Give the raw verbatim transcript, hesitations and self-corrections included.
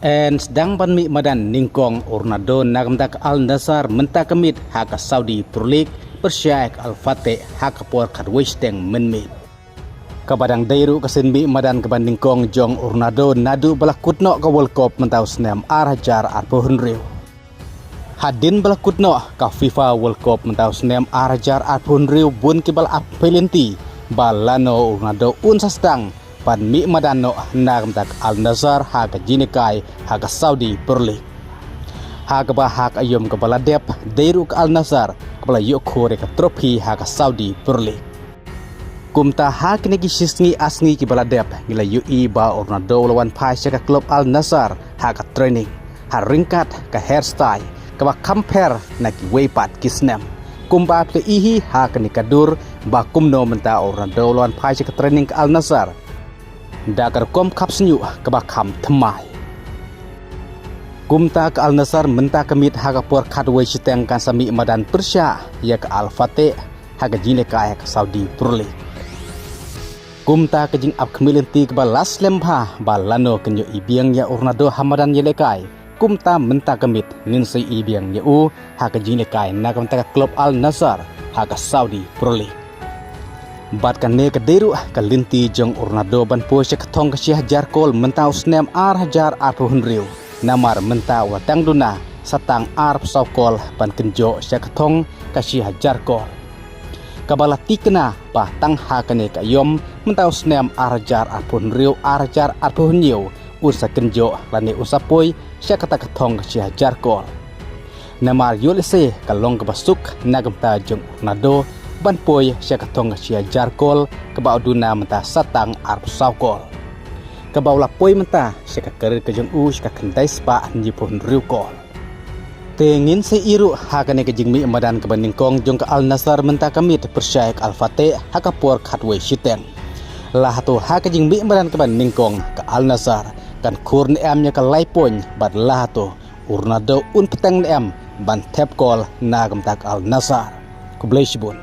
Yn sdang ban mih madan nyngkong u Ronaldo na ka bynta ka Al Nassr mynta ka miet ha ka Saudi Pro League pyrshah ïa ka Al Fateh ha ka por khatwei shiteng mynmiet. Kaba dang dei ruh ka sien mih madan kaba nyngkong jong u Ronaldo naduh ba la kut noh ka World Cup mynta u snem ar hajar arphew hynriew. Hadien ba la kut noh ka FIFA World Cup mynta u snem ar hajar arphew hynriew, bun kiba la ap khmih lynti ba lano u Ronaldo un sa sdang ban mih madan noh na ka bynta ka Al Nassr ha ka jingïalehkai ha ka Saudi Pro League. Ha kaba ha ka aïom kaba la dep dei ruh ka Al Nassr kaba la ïoh khur ïa ka trophy ha ka Saudi Pro League. Kumta ha kine ki shisngi ar sngi kiba la dep ngi la ïohi ba u Ronaldo u la wan phai sha ka club Al Nassr ha ka training, ha ryngkat ka hairstyle kaba kham pher na kiwei pat ki snem. Kumba phi la i hi ha kane ka dur ba kumno mynta u Ronaldo u la wan phai sha ka training ka Al Nassr da ka rukom khap shñiuh kaba kham thymmai. Kumta ka Al Nassr mynta ka miet ha ka por khatwei shiteng kan sa mih madan pyrshah ïa ka Al Fateh ha ka jingïalehkai ha ka Saudi Pro League. Kumta ka jingap khmih lynti kaba la slem bha ba lano kin ïohi biang ïa u Ronaldo ha madan ïalehkai. Kumta mynta ka miet ngin sa ïohi biang ïa u ha ka jingïalehkai na ka bynta ka club Al Nassr ha ka Saudi Pro League. Bad kane ka dei ruh ka lynti jong u Ronaldo ban poi sha ka thong ka shi hajar kol mynta u snem ar hajar arphew hynriew. Namar mynta u la dang duna sa tang arphew saw kol ban kynjoh sha ka thong ka shi hajar kol. Kaba la tikna ba tang ha kane ka aïom mynta u snem ar hajar arphew hynriew ar hajar arphew hynñiew un sa kynjoh lane un sa poi sha kata ka thong ka shi hajar kol. Namar ïoh lehse ka long kaba suk na ka bynta jong u Ronaldo ban poi sha ka thong ka shi hajar kol kaba u duna mynta sa tang arphew saw kol. Kaba u la poi mynta sha ka career ka jong u sha ka khyndai spah hynñiewphew hynriew kol. Te ngin sa ïohi ruh ha kane ka jingmih madan kaba nyngkong jong ka Al Nassr mynta ka miet pyrshah ïa ka Al Fateh ha ka por khatwei shiteng. La hato ha ka jingmih madan kaba nyngkong ka Al Nassr kan khur ne em ïa ka lai point bad la hato u Ronaldo un bteng ne em ban thep kol na ka bynta ka Al Nassr. Khublei shibun.